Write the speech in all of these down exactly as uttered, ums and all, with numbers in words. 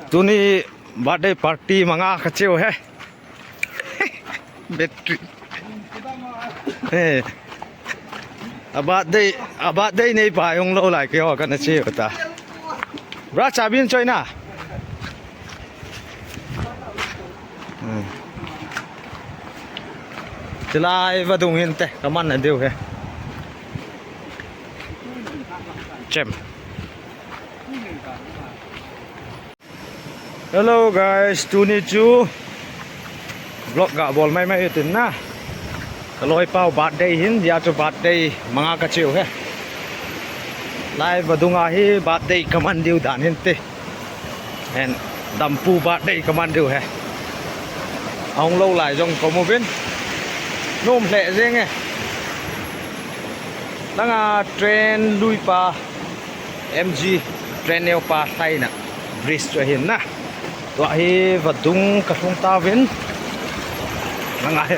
Tuni birthday party manga kacheu he. Battery. Eh. A birthday, a birthday neipa hung lou lai keiho kana cheu ta. Bra, chabi in choi na. Hmm. Chulai vadung hin te, kaman na diu he. Chem. Hello guys, tuni chu vlog ga bol mai mai tin na. Ka loipau birthday hin, hia chu birthday manga kacheu he. Lai vadung a hi birthday kaman diu dan hin te. Hen, dampu birthday kaman diu he. Ahung lou lai jong kamu vin. Nom lheh jeng e. Langa train lui pa. M G train neo pa lhaina bridge chu ahin na. Tua hi vadung kalhung tauvin. Langa hi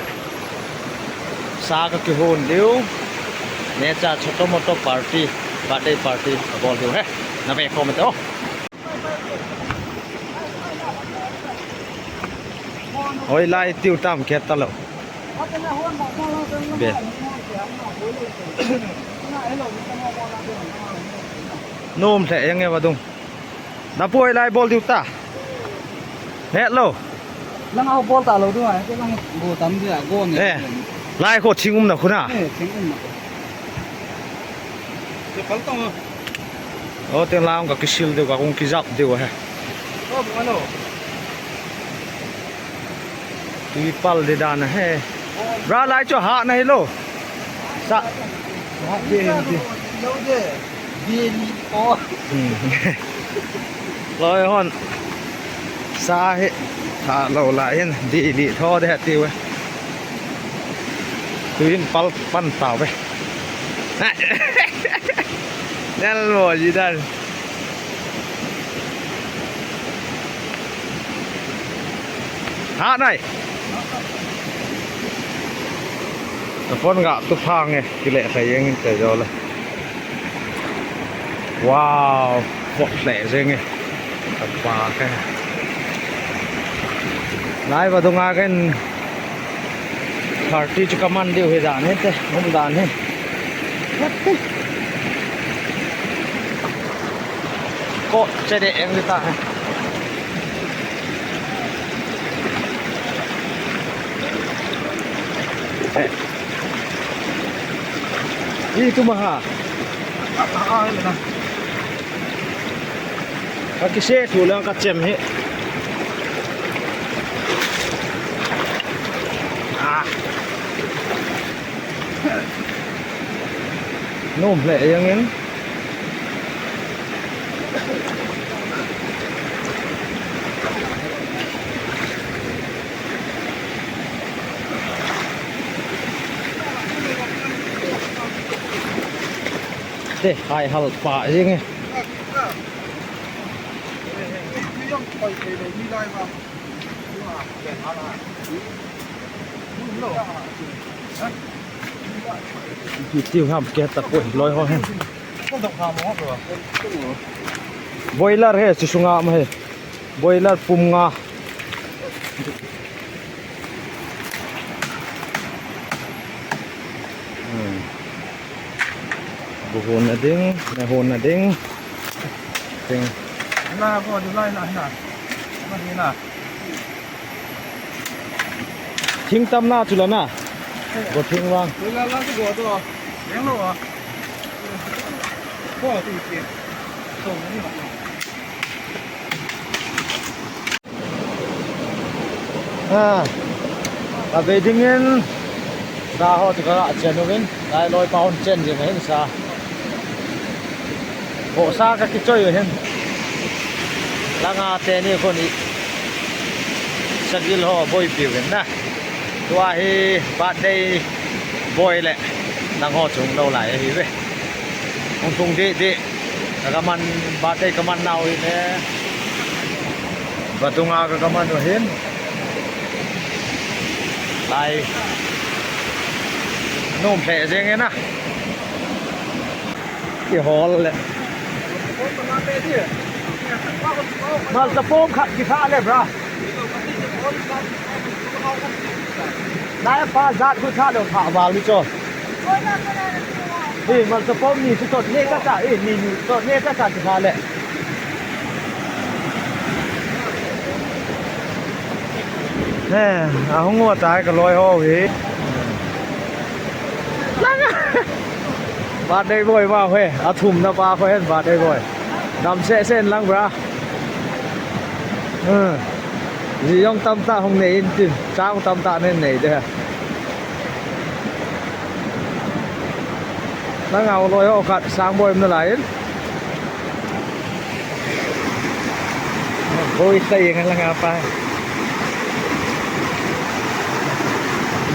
sa kakihon diu. Neocha choto moto party, birthday party abol diu he. Na ve khom te o. Hoilai tiu tam khet talou. Be. Nom lheh jeng e vadung. Dampu hoilai bol diu ta. Hello. Langa bol talou diu a, langa go tam diu a, go ne. Eh. Lai kho thing umna khu na. Eh, thing umna. Te pal tong. O, teng lang ka kisil diu, ka kong kijap diu he. O, bung ano? Tui pal di dan he. Bra, lai chu ha na hi lo. Sa. Ha de, de. Lo de. Di li o. Hmm. Loi hon. Sa hi. Tha lo lai hin. Di li tho de ha tiu e. Tuin pal pan tau ve. Nel mo ji dan. Ha nai. Phone ga tu phang e, kile khai eng te jo le. Wow, phot le jeng e. Apa ke. Lai vadung a ken party chu kaman diu hi dan hi te, um dan hi. Ko che de eng ta he. Eh. Itu maha. Ah, ah, ah, ah. Ka kise thu lang ka chem hi. Ah. Nom lheh jeng in. Te, hai hal pa jeng e. Tiu ham ke ta poi loi ho hen. Boiler he, chu sunga ma he. Boiler pum nga. Hmm. Bu hon na ding, na hon na ding. Ding. Na bo di lai na na. Na di na. Thing tam na chu la na. Go thing vang. Chu la la chu go to. Ding lo a. Ko ti ti. So ni ma. Ha. Ka ve ding in. Sa ho chu ka chen uvin. Lai loi pa hon chen jing hin sa. Bo sa ka kichoi u hin. Langa teni koni. Sagil ho boipi uvin na. Tua hi birthday boy le nangho chung lou lai ahi ve. Hung tung deh deh. Ka, ka man, birthday ka man nau hi ne. Vatunga ka, ka man u hin. Lai. Nom lheh jeng e na. Kihol le. Malcha pom khat kisa le, bra. Lai pa jat khu tha lo tha val ni cho. Ei, malcha pom ni chu tot ne ka cha, ei, ni ni tot ne ka cha kisa le. Eh, ahung u tai ka loi ho hi. Lang a. Birthday boy ma ho, athumna pa ho hen birthday boy. Dam seh seh in lang bra. Hmm. Ji jong tamtah hung nei in tin, cha jong tamtah nei nei de. Nang a u loi ho khat sang boi um nalai in. Boi sa ing lang a pa.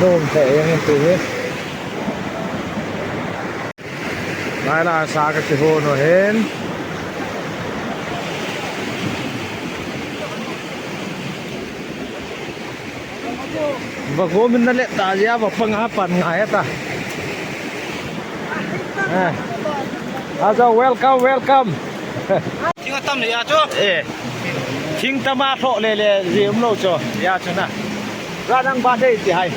Nom sa ing tu hi. Lai la sa ka kihon u hin. Va go min na le ta jia va pang a pan ngai ta. Eh. Ajo, welcome, welcome. Thing atam le ya chu. Eh. Thing tam a tho le le ji um lo chu. Ya chu na. Ra nang birthday ti hai.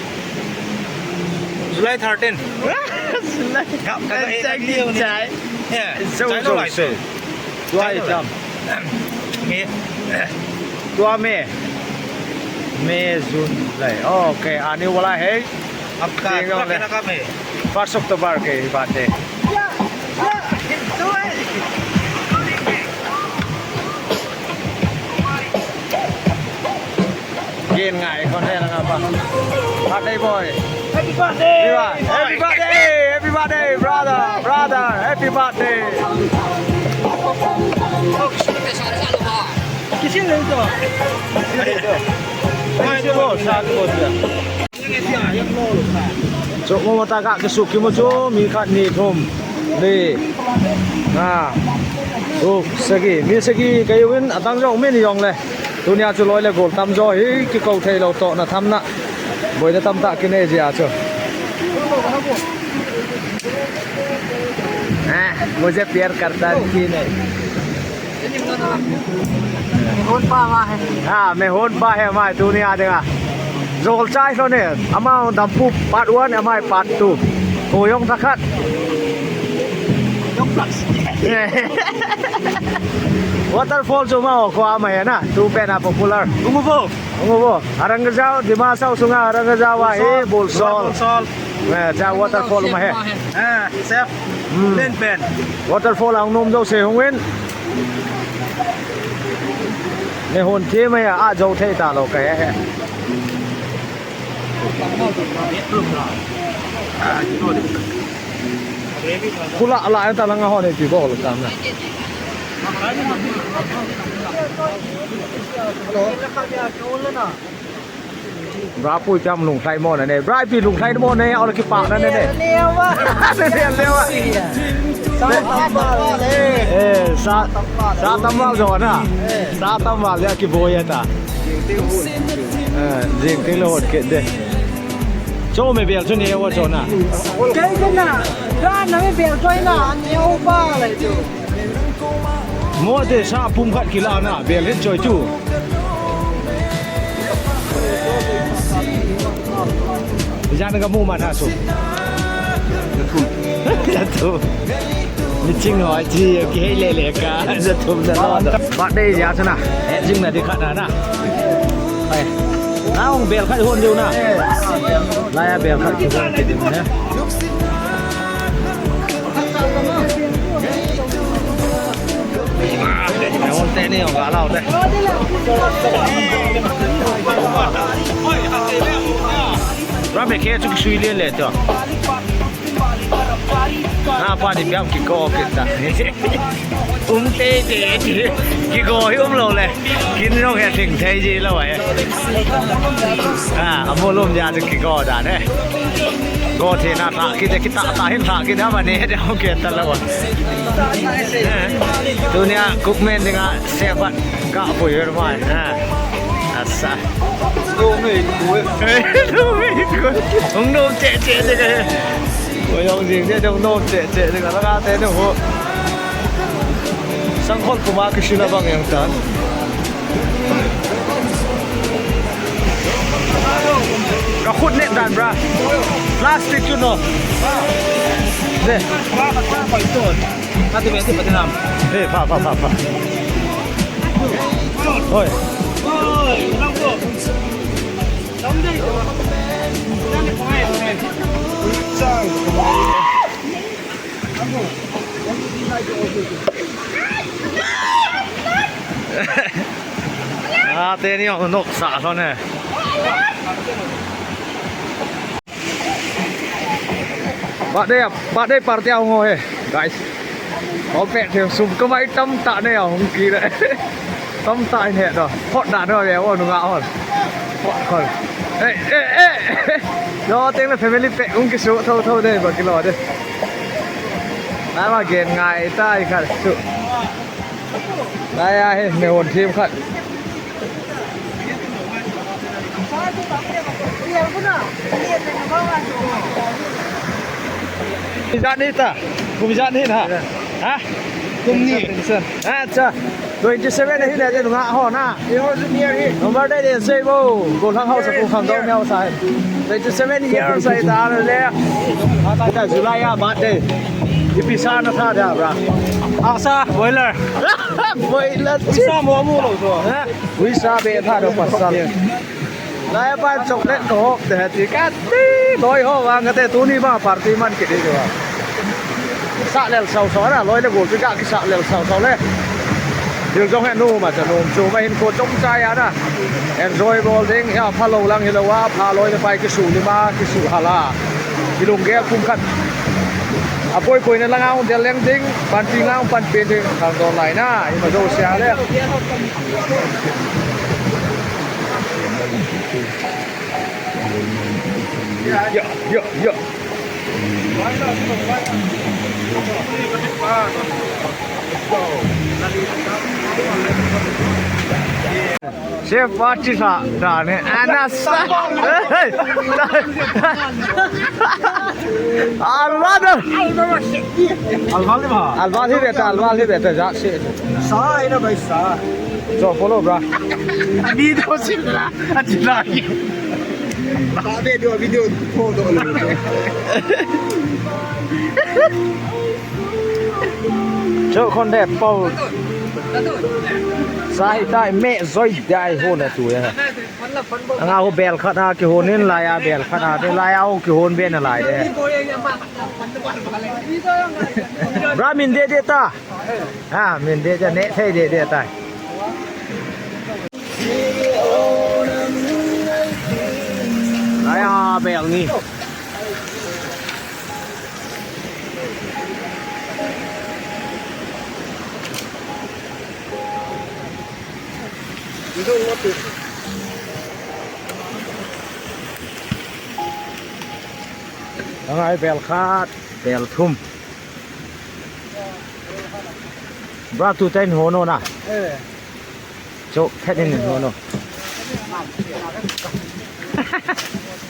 July thirteen. July. Ka, ka, ka, ka, ka, chai. Yeah. Zo, chai zo, lo lai zo. July tam. May. Tua May. May, June, July. Okay, ani wala hai. Ab ka, Ding tua le. Kena ka May. First October ke birthday. Gen ngai kon he lang apa. Birthday boy. Happy birthday. Viva. Happy birthday. Happy birthday, brother. Brother, happy birthday. Kisin le to. Kisin le to. Sa ko. Chok mo mata ka kisu kimu chu mi khat ni thum. Ni. Nga. Uk, sagi. Mi sagi kayu in atang jong mi ni jong le. Tunia chu loi le gol tam jo hi kikou thei lo tohna thamna. Boina tamtah kinei jia chu. Ah, mujhe pyar karta ki nahi? Mehon pa hai. Ha, mehon pa hai mai tunia dinga. Jol chai lo ne. Ama dampu part one, ama part two. Ko jong ta khat. Waterfall chu ma ko ama ya na. Tu pe na popular. Ungu bo. Ungu bo. Arang Kajao, Dima Hasao sunga Arang Kajao ahi, Bulsol. Bulsol. Eh, cha waterfall ma he. Eh, chef. Hmm. Len pen. Waterfall ang nom jo se hung in. Ne hon the ma ya, a jo thei ta lo ka he he. Kula la ta lang ho ne ti bol ta na. Hello. Bra pu cham lung khai mo na ne. Bra pi lung khai mo ne. Au la ki pa na ne ne. Lewa. Ne ne lewa. Sa tam ba le. Eh, sa, sa tam ba jo na. Sa tam ba le ki bo ya ta. Eh, jing ting lo hot ke de. Cho me bel cho ne wa cho na. Kai na. Ra na me bel cho na. Ne u ba le cho. Mo te sa pum khat kila na, bel hin choi chu. Jan ka mu ma tha su. Jathum. Jathum. Mi ching ho ai chi, ki hei le le ka. Jathum na lo. Birthday ya chu na. Eh, jing na di khat na na. Ai. Na ong bel khat hon diu na. La ya bel khat ki hon ki diu na. Ra me ke chu sui le le to. Na pa ni piam ki ko ke ta. Um te te ti. Ki ko hi um lo le. Kin jong he thing thei ji lo ai. Ah, amo lom ja chu ki ko da ne. Ko thina tha kit, kita ta hin tha kit, haba ne de, okay, ta la wa. Tunia cookman dinga sebat ka pui ver mai. Ha. Asa. Hung nom che che de ka he. Oi, hung jing de, hung nom che che de ka la ka te de ho. Sangkhol puma kisila bang yang tan. Ka khut net dan, bra. Plastic chu no. De. Ati be, ati be, nam. Eh, pha, pha, pha, pha. Oi. Ah, teni jong nok sa lhon e. Birthday, birthday party a hung ho he, guys. Ho pe the sum kamai tamtah nei a hung kile. Tamtah in he do. Hot da no ve o nunga hon. Hot hon. Eh, eh, eh. No, teng le family pack hung kisu tho tho de ba kilo de. Ama gen ngai tai khat su. Nai a he me hon thim khat. Ijat ni ta? Kum ijat ni na? Ha? Kum ni. Acha. Twenty seven ahi le, nunga ho na. Number de de sei bo. Golhang hausa ko khang dong neo sai. Twenty seven years ahi ta le. Ata ta July a birthday. Ipi sa na tha da, bra? Asa boiler. Boiler. Uisa mo mo lo to. Ha? Uisa be tha do pasal. Lai pa chocolate ko hok te ti ka ti loi ho vang ka te tuni ba party man ki di ba. Sa lel sau sau na, loi le gol pi ka ki sa lel sau sau le. Dil jong he nu ma cha nu chu ma hin ko chom cha ya na. Enjoy bol ding ya, pha lo lang hi lo wa, pha loi le pai ki su ni ma ki su hala. Ki lung ge kum khat. A poi poi na lang a hung del leng ding, pan pi ngang pan pi ding, khang don lai na, i ma jo sia le. Ya, ya, ya. Chef party sa da ne. Ana sa. Hey. Alvado. Alvado ba? Alvado hi beta, Alvado hi beta, ja se. Sa ina bai sa. So follow, bra. Ani do sin la. Ati la. Ba be do video photo lo. Cho khon de pau. Sai tai me zoi dai ho na tu ya. Anga ho bel khat a kihon in lai a bel khat a te lai a ho kihon be na lai de. Bra min de de ta. Ha, min de ja ne thei de de tai. Lai a bel ni. Angai bel khat, bel thum. Bra tu tain ho no na. Eh. Cho, phet in ho no.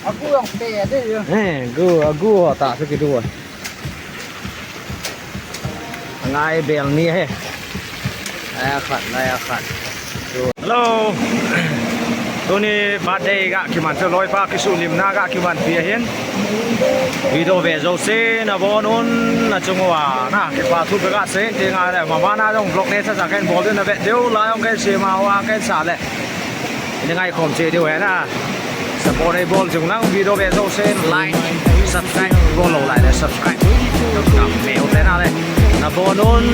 Agu jong pe de yo. Eh, gu, agu ho ta su ki du. Ngai bel ni he. Ai a khat, ngai a khat. Hello. Tuni birthday ga kiman chu loipa kisulimna ga kiman pi ahin. Video ve jouse nabon un nachung uva na kipa thu ka ga sei ti ngai le mama na jong vlog ne cha cha ken bol din na ve deu la jong ken sema uva ken sa le. Ni ngai khom che deu he na. Support ei bol jong lang video ve jouse like, subscribe bol lou lai le subscribe. Ka meu te na le. Nabon un.